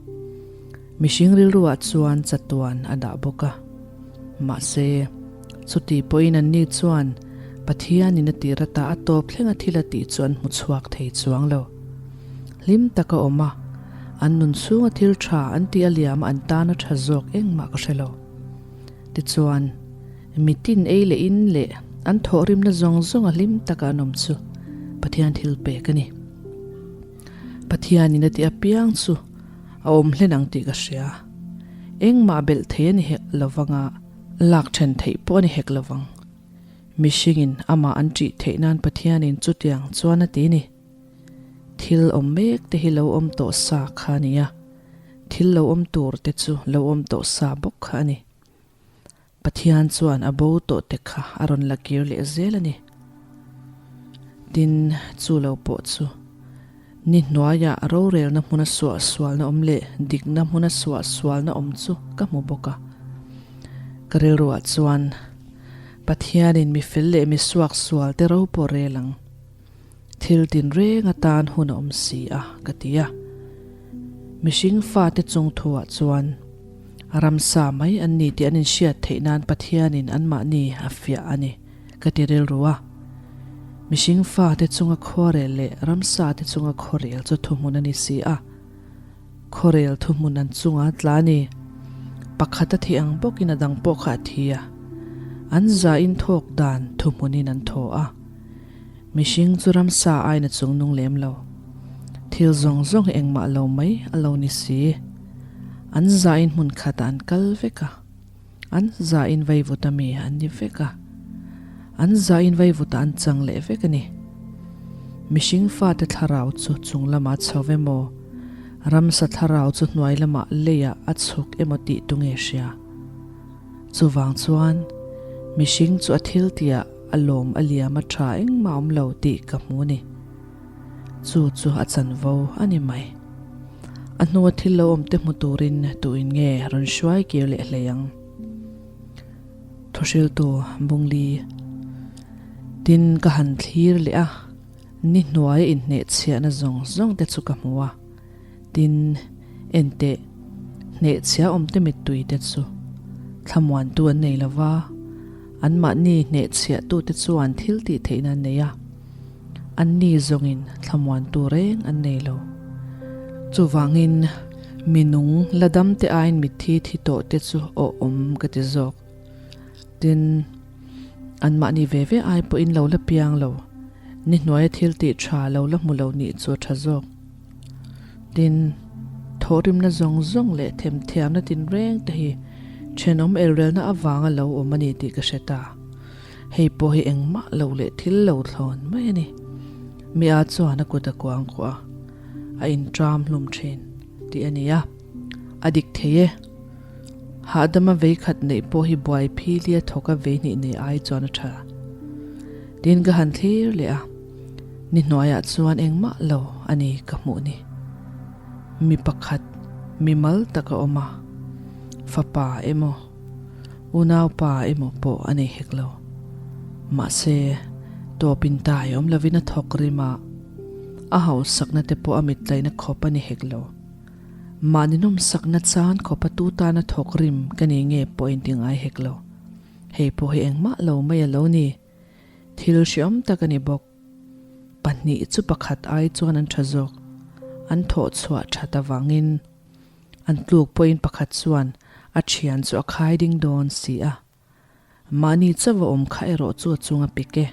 mihring rilruah chuan chatuan a dah bawk a. Mahse, chuti pawhin anni chuan Pathianin a tir ata a tawp thlenga thil a tih chu an hmu chhuak thei chuang lo. Hlim taka awm a, an nun chhunga thil tha an tih a liam a an tana tha zawk engmah ka hre lo. Tichuan, mitin ei leh in leh an thawhrimna zawng zawng a hlim taka an awm chu Pathian thil pek a ni. Pathianin a tih apiang chu a awm hlen ang tih ka hria. Engmah belh thei a ni hek lovang a, lak then theih pawh a ni hek lovang. Mihringin amah an ṭih theih nan Pathianin chutiang chuan a ti ni. Thil awm mek te hi lo awm tawh sa kha a ni a, thil lo awm tur te chu lo awm tawh sa bawk kha a ni. Pathian chuan a bo tawh te kha a rawn la kir leh zel a ni. Tin, chu lo pawh chu ni hnuaiah rorelna hmuna suahsualna awm leh dikna hmuna suahsualna awm chu ka hmu bawk a. Ka rilruah chuan Pathianin mi fel leh mi suaksual te ro pawh rel ang. Thil tinreng atan hun a awm si a, ka ti a. Mihring fate chung thuah chuan ramsa mai an ni tih an inhriat theih nan Pathianin anmahni a fiah a ni, ka ti rilru a. Mihring fate chunga khuarel leh ramsate chunga khuarel chu thuhmun a ni si a. Khuarel thuhmun an chunga tla a ni. Pakhat a thih ang bawkin a dang pawh kha a thi a. An zain thawk dan thuhmunin an thaw a. Mihring chu ramsa aiin a chung nung lem lo. Thil zawng zawng hi engmah lo mai a lo ni si. An zain hmun khatah an kal vek a. An zain vaivut a mi an ni vek a. An zain vaivutah an chang leh vek a ni. Mihring fate thlarau chu chung lamah a chho emaw, ramsa thlarau chu hnuai lamah leiah a chhuk emaw tih tu nge hria. Chuvang chuan mihring chu a thil tihah a lawm a liam a tha engmah awm lo tih ka hmu a ni. Chu chu a chanvo a ni mai. A hnua thil lo awm te hmu turin tuin nge rawn hruai kir leh hlei ang? Thuhriltu Bungli Tin ka han thlir leh a, ni hnuaia inhnehchhiahna zawng zawng te chu ka hmu a. Tin, enteh, hnehchhia awmte mittui te chu thlamuantu an nei lo va, anmahni hnehchhiahtute chuan thil tih theihna an nei a, anni zawngin thlamuantu reng an nei lo. Chuvangin, mi nung la damte aiin mitthi thi tawh te chu awh awm ka ti zawk. Tin, anmahni ve ve ai pawhin lo la piang lo, ni hnuaia thil tih tha lo la hmu lo nih chu a tha zawk. Tin, thawhrimna zawng zawng leh themthiamna tinreng te hi thenawm elrelna avanga lo awm a ni tih ka hre ta. Hei pawh hi engmah lo leh thil lo thlawn mai a ni. Mi a chuan a kut a kuang kuah a, a intram hlum thin tih a ni a, a dik thei e. Hahdama vei khat neih pawh hi buai philia thawka vei hnih nei ai chuan a tha. Tin ka han thlir leh a, ni hnuaiah chuan engmah lo a ni ka hmuh ni. Mi pakhat mi mal tak a awm a, fapa emaw, unaupa emaw pawh a nei hek lo. Mahse, tawpin tai awm lovin a thawk rim a, a hausakna te pawh a mitlaihna khawp a ni hek lo. Mahni nawmsakna chan khawpa tu tana thawk rim ka ni nge pawh inti ngai hek lo. Hei pawh hi engmah lo mai a lo ni. Thil hriawm tak a ni bawk. Pahnih chu pakhat ai chuan an tha zawk. An thawh chhuah that avangin an tluk pawhin pakhat chuan a thian chu a khai ding dawn si a. Mahni chauh a awm kha erawh chu a chung a pik e.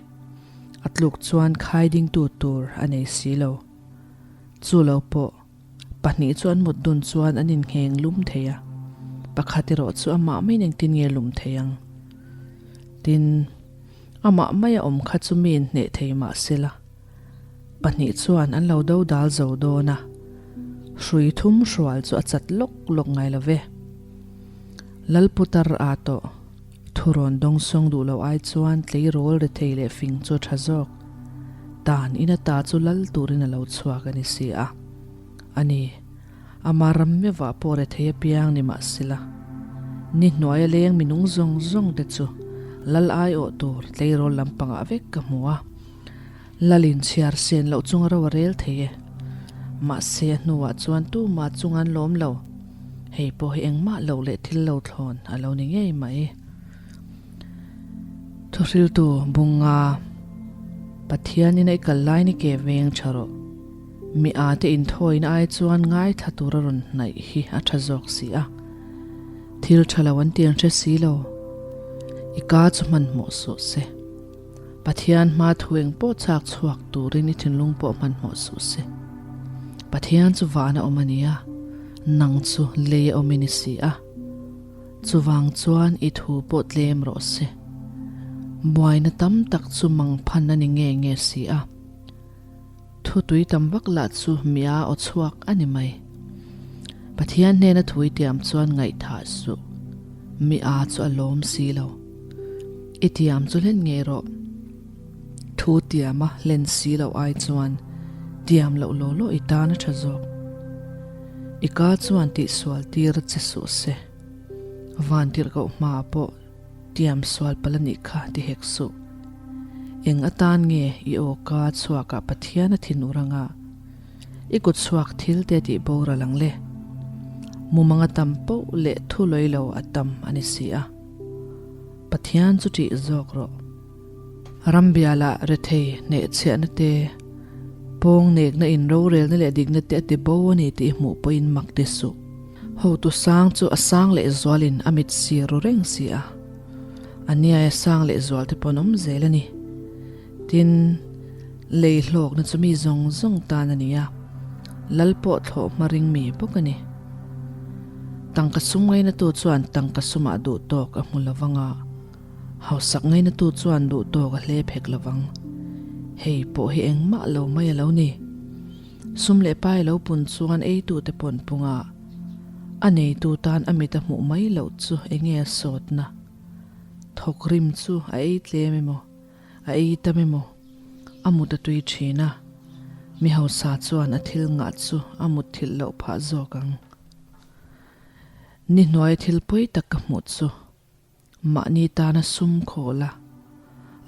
A tluk chuan khai dingtu tur a nei si lo. Chu lo pawh, pahnih chu an mut dun chuan an inngheng lum thei a, pakhat erawh chu amah maiin engtin nge lum thei ang? Tin, amah maia awm kha chu mi inhneh thei mah sela, pahnih chuan an lo do dal zo dawn a, hrui thum hrual chu a chat lawk lawk ngai lo ve. Lalputar a tawh. Thurawn dawngsawng duh loh ai chuan tleirawl rethei leh fing chu a tha zawk. Dan in ata chu lal turin a lo chhuak a ni si a. A ni, ama ram meuhah pawh rethei apiang ni mah sela. Ni hnuaia leng minung zawng zawng te chu lal aiawh tur tleirawl lampangah vek ka hmu a. Lal in chhiar sen loh chunga ro a rel thei e. Mahse a hnuah chuan tumah chung an lawm lo. Hei pawh hi engmah lo leh thil lo thlawn a lo ni ngei mai. Thuhriltu Bunga, Pathianin a i kal lai ni ke veng tha rawh. Mi a te inthawina ai chuan ngaithla tur a rawn hnaih hi a tha zawk si a. Thil tha lo an ti an hre si lo. I ka chu hmanhmawh suh se. Pathian hma thu eng pawh chak chhuak turin i thinlung pawh hmanhmawh suh se. Pathian chu van a awm a nia, nang chu lei a awm i ni si a. Chuvang chuan i thu pawh tlem rawh se. Buaina tam tak chu mangphan a ni nge nge si a. Thu tui tam vak lah chu mia aw chhuak a ni mai. Pathian hnena thu i tiam chuan ngaihthah suh. Mi a chu a lawm si lo. I tiam chu hlen ngei rawh. Thu tiama hlen si loh ai chuan tiam loh law law i tan a tha zawk. I ka chuan tihsual tir che suh se. Vantirhkoh hmaah pawh Tiam sual palh a nih kha ti hek suh. Eng atan nge i aw ka chhuakah Pathian a thin ur anga i kut chhuak thil te tih boral ang le? Mumang a tam poh leh thu lawi lo a tam a ni si a. Pathian chu ṭih zawk rawh. Rambialah rethei hnehchhiahna te, pawng nekna in rorelna leh dikna te a ti bo a ni tih hmuh pawhin mak ti suh. Hotu sang chu a sang leh zualin a mit sir ru reng si a, a niaia sang leh zual te pawh an awm zel a ni. Tin, lei hlawkna chu mi zawng zawng tan a ni a, lal pawh thlawh hma ring mi bawk a ni. Tangka sum ngainatu chuan tangka sumah duh tawk a hmu lovang a, hausak ngainatu chuan duh tawk a hlep hek lovang. Hei pawh hi engmah lo mai a lo ni. Sum leh pai lo pun chuan eitute pawn punga a neitu tan a mit a hmuh mai loh chu enge a sawtna? Thawk rim chu a ei tlem emaw, a ei tam emaw, a mut a tui thin a. Mi hausa chuan a thil ngah chu a mutthilh loh phah zawk ang. Ni hnuai thil pawi tak ka hmuh chu mahni tana sum khawl a,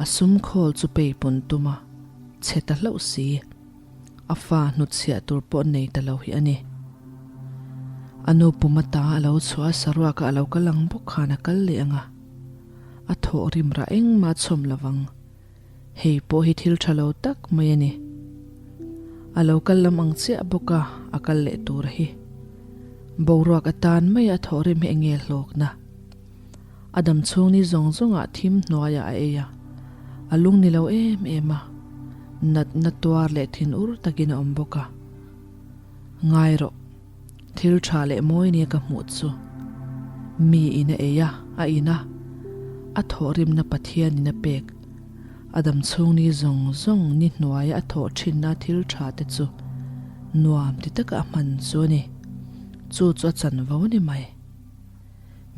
a sum khawl chu peipun tum a, chhe ta hlauh si. A fa hnutchhiah tur pawh nei ta lo hi a ni. A nu pum ata a lo chhuah a, saruaka a lo kal ang bawk khan a kal leh ang a, a thawh rim rah engmah a chhawm lovang. Hei pawh hi thil tha lo tak mai a ni. A lo kal lam ang chiah bawk a, a kal leh tur hi. Boruak atan mai a thawh rim hi enge hlawkna? A dam chhung ni zawng zawngah thim hnuaiah a ei a, a lung ni lo em em a, natna tuar leh thin ur takin a awm bawk a. Ngai rawh, thil tha leh mawi nia ka hmuh chu. Mi in a ei a, a in a, a thawhrimna Pathianin a pek. A dam chhung ni zawng zawng ni hnuaia a thawh thinna thil tha te chu nuam ti taka a hman chu a ni. Chu chu a chanvo a ni mai.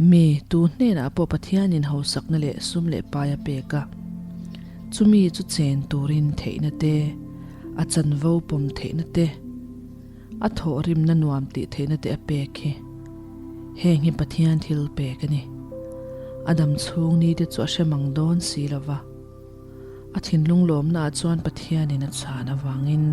Mi tu hnenah pawh Pathianin hausakna leh sum leh pai a pek a, chumi chu chen turin theihna te, a chanvo pawm theihna te, a thawhrimna nuam tih theihna te a pek hi. Heng hi Pathian thil pek a ni. A dam chhung ni te chu a hre mang dawn si lo va. A thinlung lawmnaah chuan Pathianin a chhan avangin.